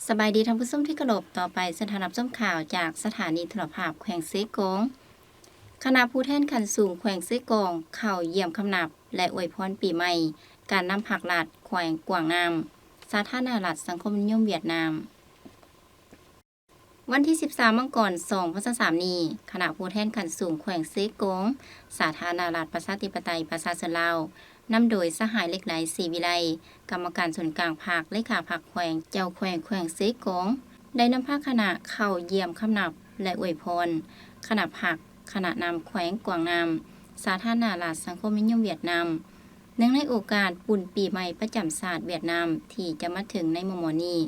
ສະບາຍດີທ່ານຜູ້ຊົມທີ່ເຄົາລົບ, ຕໍ່ໄປເຊີນທ່ານຮັບຊົມຂ່າວຈາກສະຖານີໂທລະພາບແຂວງເຊກອງ. ຄະນະຜູ້ແທນຂັ້ນສູງແຂວງເຊກອງເຂົ້າຢ້ຽມຄຳນັບ ແລະ ອວຍພອນປີໃໝ່ການນຳພັກລັດແຂວງກວາງນາມ ສາທາລະນະລັດສັງຄົມນິຍົມຫວຽດນາມ. ວັນທີສິບສາມ ມັງກອນ ສອງພັນຊາວສາມນີ້, ຄະນະຜູ້ແທນຂັ້ນສູງແຂວງເຊກອງ ສາທາລະນະລັດປະຊາທິປະໄຕປະຊາຊົນລາວ ນຳໂດຍສະຫາຍ ເຫຼັກໄລ ສີວິໄລ ກຳມະການສູນກາງພັກ, ເລຂາພັກແຂວງ, ເຈົ້າແຂວງແຂວງເຊກອງ ໄດ້ນຳພາຄະນະເຂົ້າຢ້ຽມຄຳນັບ ແລະ ອວຍພອນຄະນະພັກ, ຄະນະນຳແຂວງກວາງນາມ ສາທາລະນະລັດສັງຄົມນິຍົມຫວຽດນາມ ເນື່ອງໃນໂອກາດບຸນປີໃໝ່ປະຈຳຊາດຫວຽດນາມທີ່ຈະມາເຖິງໃນມໍ່ໆນີ້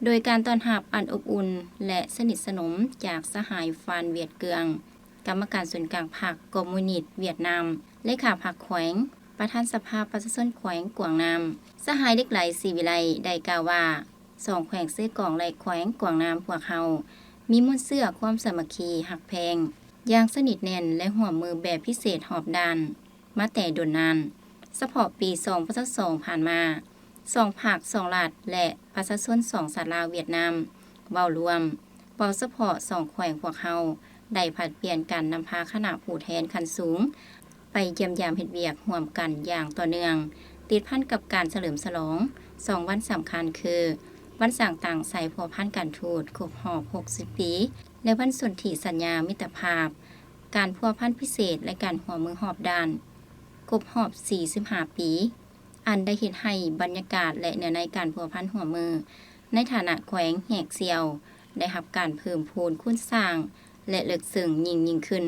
ໂດຍການຕ້ອນຮັບອັນອົບອຸ່ນ ແລະ ສະໜິດສະໜົມຈາກສະຫາຍ ຟານ ຫວຽດເກືອງ ກຳມະການສູນກາງພັກຄອມມູນິດຫວຽດນາມ, ເລຂາພັກແຂວງ, ປະທານສະພາປະຊາຊົນແຂວງກວາງນາມ. ສະຫາຍ ເຫຼັກໄລ ສີວິໄລ ໄດ້ກ່າວວ່າ, ສອງແຂວງເຊກອງ ແລະ ແຂວງກວາງນາມພວກເຮົາມີມູນເຊື້ອຄວາມສາມັກຄີຮັກແພງຢ່າງສະໜິດແໜ້ນ ແລະ ຮ່ວມມືແບບພິເສດຮອບດ້ານ ມາແຕ່ດົນນານ. ສະເພາະປີສອງພັນຊາວສອງຜ່ານມາ, ສອງພັກ, ສອງລັດ ແລະ ປະຊາຊົນສອງຊາດລາວຫວຽດນາມເວົ້າລວມ, ເວົ້າສະເພາະສອງແຂວງພວກເຮົາໄດ້ຜັດປ່ຽນກັນນຳພາຄະນະຜູ້ແທນຂັ້ນສູງໄປຢ້ຽມຢາມເຮັດວຽກຮ່ວມກັນຢ່າງຕໍ່ເນື່ອງ, ຕິດພັນກັບການສະເຫຼີມສະຫຼອງສອງວັນສຳຄັນຄື ວັນສ້າງຕັ້ງສາຍພົວພັນການທູດຄົບຮອບຫົກສິບປີ ແລະ ວັນສົນທິສັນຍາມິດຕະພາບ ການພົວພັນພິເສດ ແລະ ການຮ່ວມມືຮອບດ້ານຄົບຮອບສີ່ສິບຫ້າປີ, ອັນໄດ້ເຮັດໃຫ້ບັນຍາກາດ ແລະ ເນື້ອໃນການພົວພັນຮ່ວມມືໃນຖານະແຂວງແຫກສ່ຽວ ໄດ້ຮັບການເພີ່ມພູນຄູນສ້າງ ແລະ ເລິກເຊິ່ງຍິ່ງໆຂຶ້ນ.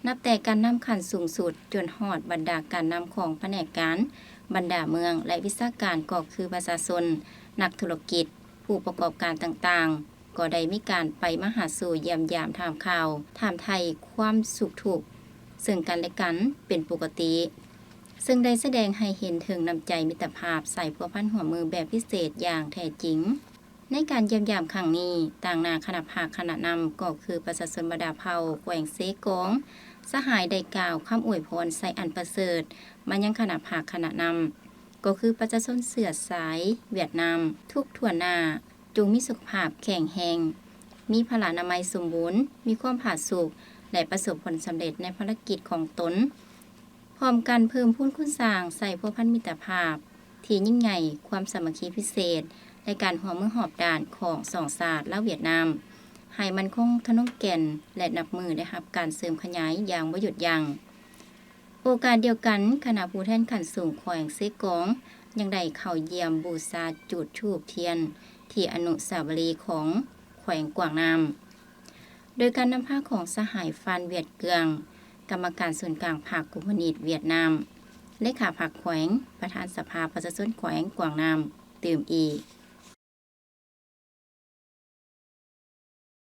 ນັບແຕ່ການນຳຂັ້ນສູງສຸດຈົນຮອດບັນດາການນຳຂອງພະແນກການ, ບັນດາເມືອງ ແລະ ວິຊາການ ກໍຄືປະຊາຊົນ, ນັກທຸລະກິດ, ຜູ້ປະກອບການຕ່າງໆ ກໍໄດ້ມີການໄປມາຫາສູ່, ຢ້ຽມຢາມ, ຖາມຂ່າວ, ຖາມໄຖ່ຄວາມສຸກທຸກເຊິ່ງກັນແລະກັນເປັນປົກກະຕິ, ເຊິ່ງໄດ້ສະແດງໃຫ້ເຫັນເຖິງນ້ຳໃຈມິດຕະພາບ, ສາຍພົວພັນຮ່ວມມືແບບພິເສດຢ່າງແທ້ຈິງ. ໃນການຢ້ຽມຢາມຄັ້ງນີ້, ຕາງໜ້າຄະນະພັກ, ຄະນະນຳ ກໍຄືປະຊາຊົນບັນດາເຜົ່າແຂວງເຊກອງ, ສະຫາຍໄດ້ກ່າວຄຳອວຍພອນໄຊອັນປະເສີດມາຍັງຄະນະພັກ, ຄະນະນຳ ກໍຄືປະຊາຊົນເຊື້ອສາຍຫວຽດນາມທຸກຖ້ວນໜ້າ, ຈົ່ງມີສຸຂະພາບແຂງແຮງ, ມີພະລານາໄມສົມບູນ, ມີຄວາມຜາສຸກ ແລະ ປະສົບຜົນສຳເລັດໃນພາລະກິດຂອງຕົນ, ພ້ອມກັນເພີ່ມພູນຄູນສ້າງສາຍພົວພັນມິດຕະພາບທີ່ຍິ່ງໃຫຍ່, ຄວາມສາມັກຄີພິເສດ ແລະ ການຮ່ວມມືຮອບດ້ານຂອງສອງຊາດລາວຫວຽດນາມ ໃຫ້ໝັ້ນຄົງທະນົງແກ່ນ ແລະ ນັບມື້ໄດ້ຮັບການເສີມຂະຫຍາຍຢ່າງບໍ່ຢຸດຢັ້ງ. ໂອກາດດຽວກັນ, ຄະນະຜູ້ແທນຂັ້ນສູງແຂວງເຊກອງ ຍັງໄດ້ເຂົ້າຢ້ຽມບູຊາຈູດທູບທຽນທີ່ອະນຸສາວະລີຂອງແຂວງກວາງນາມ ໂດຍການນຳພາຂອງສະຫາຍ ຟານ ຫວຽດເກືອງ ກຳມະການສູນກາງພັກຄອມມູນິດຫວຽດນາມ, ເລຂາພັກແຂວງ, ປະທານສະພາປະຊາຊົນແຂວງກວາງນາມ ຕື່ມອີກ.